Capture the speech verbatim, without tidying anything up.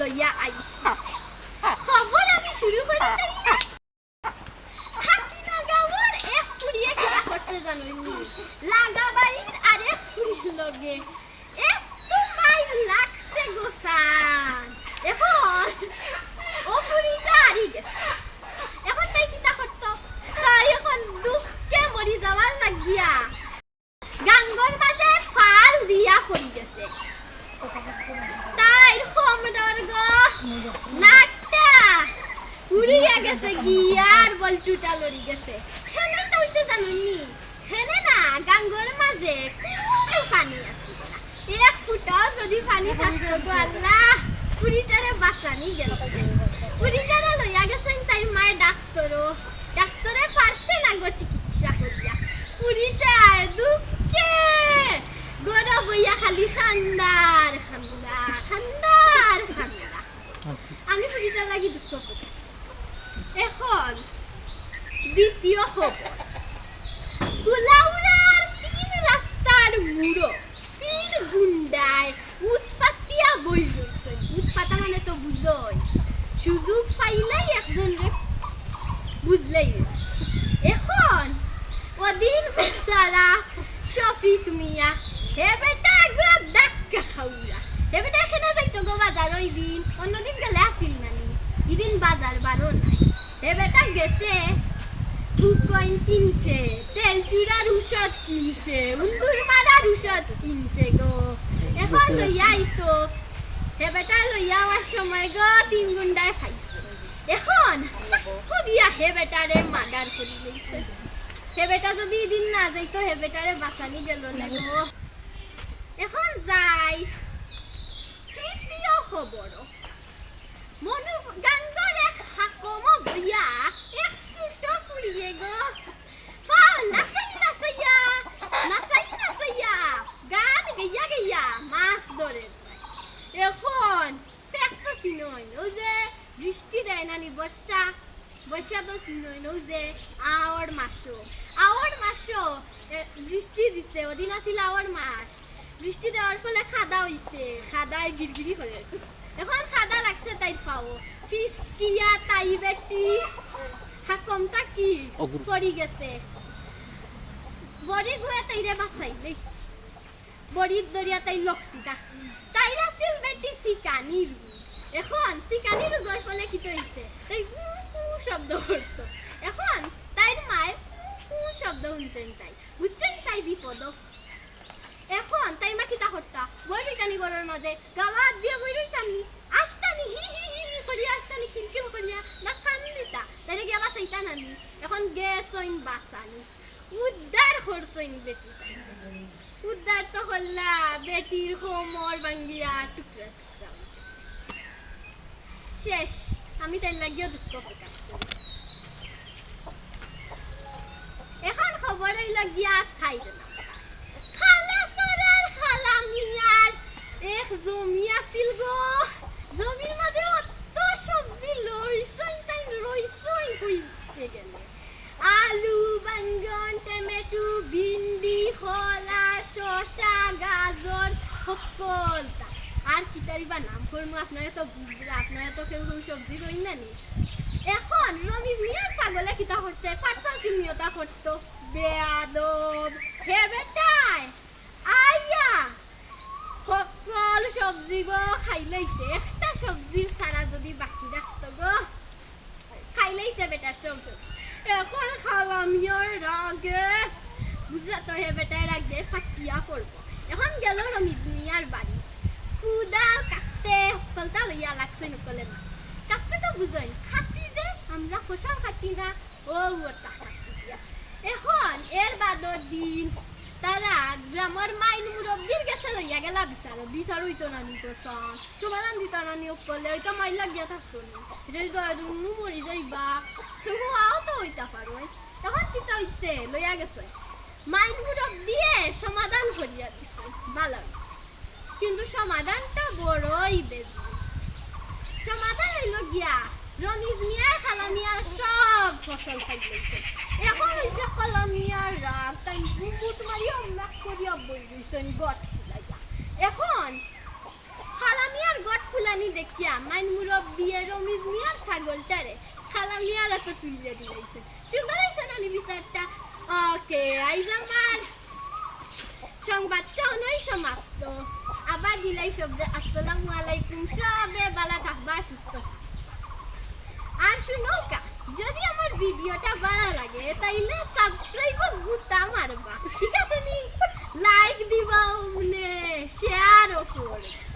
লইয়া আইছি। খবর আমি শুরু করি তাইলে। থাকিনা গাঁওর এক ফুড়িয়ে কিতা করছে জানইননি? লাগা বাড়ির আরেক ফুড়ির লগে একটু মাইর লাগছে গো সান। এখন অউ ফুড়িটা হারি গেছে। এখন তাই কিতা করতো? তাই এখন দুঃখে মরি যাওয়ার লাগিয়া গাঙ্গর মাঝে ফাল দিয়া পড়ি গেছে। তাইর কোমরর গো নাটটা উড়িয়া গেছে গিয়া আর বল্টুটা লড়ি গেছে। কেনে ইতা অইছে জানইননি? কেনে না, গাঙ্গর মাঝে কুনু পানি আছিল না। এক ফুটাও যদি পানি থাকতো গো আল্লাহ, ফুড়িটারে বাঁচানি গেল। ফুড়িটারে লইয়া গেছইন তাইর মায় ডাক্তরো। ডাক্তরে পারছে না গো চিকিৎসা করিয়া। ফুড়িটায় দুঃখে ঘরো বইয়া খালি কান্দার কান্দা, কান্দার কান্দা। আমি ফুড়িটার লাগি দুঃখ প্রকাশ করি। এখন দ্বিতীয় খবর। কুলাউড়ার তিন রাস্তার মুড়ো তিন গুন্ডায় উৎপাতিয়া বই রইছে। উৎপাতা মানে তো বুঝইন, সুযোগ পাইলেই একজনরে বুঝলেই রইছে। এখন অদিন বেচারা শফিক মিয়া, হে বেটা গো ধাক্কা খাউরা। হে বেটা কেনে যাইতো গো বাজার ওই দিন, অন্যদিন গেলে আছিল নানি, ইদিন বাজার বারো নাই। হে বেটা গেছে, কুকইন কিনছে, তেল চুরার ঔষধ কিনছে, উন্দুর মারার ঔষধ কিনছে গো। এখন লইয়া আইতো, হে বেটা লইয়া আওয়ার সময় গো তিন গুন্ডায় পাইছে। এখন সাক্কু দিয়া হে বেটারে মার্ডার করি লইছে। হে বেটা যদি ইদিন না যাইতো, হে বেটারে বাঁচানি গেল না গো। এখন যাই তৃতীয় খবর। মনু গাঙ্গর এক হাকমো বইয়া এক ছোট ফুড়িয়ে গো। পাও লাসাই লাসাইয়া, নাচাই নাচাইয়া, গান গাইয়া গাইয়া মাছ ধরে। এখন পেট তো চিনইন, ওই যে বৃষ্টি দেয় নানি বর্ষা, বর্ষা তো চিনইন, ওই যে আওর মাসো, আওর মাসো, এ, বৃষ্টি দিছে, ওদিন আছিল আওর মাস। বৃষ্টি দেওয়ার ফলে খাদা অইছে, খাদায় গিরগিরি করে। এখন খাদা লাগছে তাইর পাও, ফিসকিয়া তাই বেটি হাকম থাকি অগুর। পড়ি গেছে। বড়ি গুয়ে তাইরে বাঁচাই লইছে। বড়ির দরিয়া তাই লকটি ডাকছে। তাইর আছিল বেটি সিকানি রোগ। এখন সিকানি রোগর ফলে কিতা অইছে? তাই কু কু শব্দ করতো। এখন তাইর মায় কু কু শব্দ হুনছইন তাই। বুঝছইন তাই বিপদ। এখন তাইর মা কিতা করতা? বই রইতানি ঘরর মাঝে, গালা আত দিয়া বই রইতানি। আস্তানি হি হি হি হি করিয়া, আস্তানি কিলকিল করিয়া, না কান্দিতা। তাইরে গিয়া বাঁচাইতা নানি। এখন গেছইন বাঁচানি। উদ্ধার করছইন বেটি। উদ্ধার তো করলা, বেটির কোমর ভাঙ্গিয়া টুকরা টুকরা অই গেছে। শেষ, আমি তাইর লাগিও দুঃখ প্রকাশ করি। এখন খবর অইল গিয়া সাইড না। খালাসরার খালা মিয়ার এক জমি আছিল গো। জমির মাঝে অত সবজি লইছইন, তাই রইছইন কইতে গেলে। আলু, বাইঙ্গন, টমেটো, ভিন্ডি, কলা, শসা, গাজর, হক্কলতা। আর কিতার ইবা নাম করমু, আপনারা তো বুঝরা, আপনারা তো কেউ কেউ সবজি রইন না নি। এখন রমিজ মিয়ার ছাগলে কিতা করছে, পারতো আছিল নি ওটা করতো, বেয়াদব। হে বেটায়, আইয়া, হক্কল সবজি গো খাইলাইছে, একটা সবজি ছাড়া যদি বাকি রাখতো গো। খাইলাইছে বেটার সব সব। এখন খালা মিয়ার রাগে, বুঝরা তো, হে বেটায় রাগে ফাটিয়া পড়বো। এখন গেল রমিজ মিয়ার বাড়ি। কুদাল, কাস্তে, হক্কলতা লইয়া লাগছইন হক্কলে মা। কাস্তে তো বুঝইন, খাসি যে, আমরা ফসল কাটি না, ও ওটা খাসি দিয়া। এখন এর বাদর দিন তারা গ্রামর মাইন মুরব্বির গেছে লইয়া গেলা বিচারো। বিচার অইতো না নি তো সব। সমাধান দিতা না নি হক্কলে, ওইটা মাইর লাগিয়া থাকতো নি। যদি দয়া দুমু মরি যাইবা, কেউ আও তো অইতা পারো। তখন কিতা অইছে, লইয়া গেছে। মাইন মুরব্বিয়ে সমাধান করিয়া দিছে, ভালা অইছে। কিন্তু সমাধানটা বড়ই বেজুইছে। সমাধান অইল গিয়া, রমিজ মিয়ায় খালা মিয়ার সব ফসল খাইলাইছে। এখন অইছে খালা মিয়ার রাগ, তাই মুট মারিয়া অন্যাক করিয়া বই রইছইন গট ফুলাইয়া। এখন খালা মিয়ার গট ফুলানি দেখিয়া মাইন মুরব্বিয়ে রমিজ মিয়ার ছাগলটারে হালা মিয়ার আতো তুলিয়া দিলাইছে। সুন্দর অইছে না নি বিচারটা? ওকে, আইজ আমার সংবাদটা অনই সমাপ্ত। আবার দিলাই সবরে আসসালামু আলাইকুম। সবে বালা থাকবা, সুস্থ থাকবা। আর শুনউক্কা, যদি আমার ভিডিওটা বালা লাগে, তাইলে সাবস্ক্রাইব বুতা মারবা, ঠিক আছে নি? লাইক দিবা, মানে শেয়ারও করবা।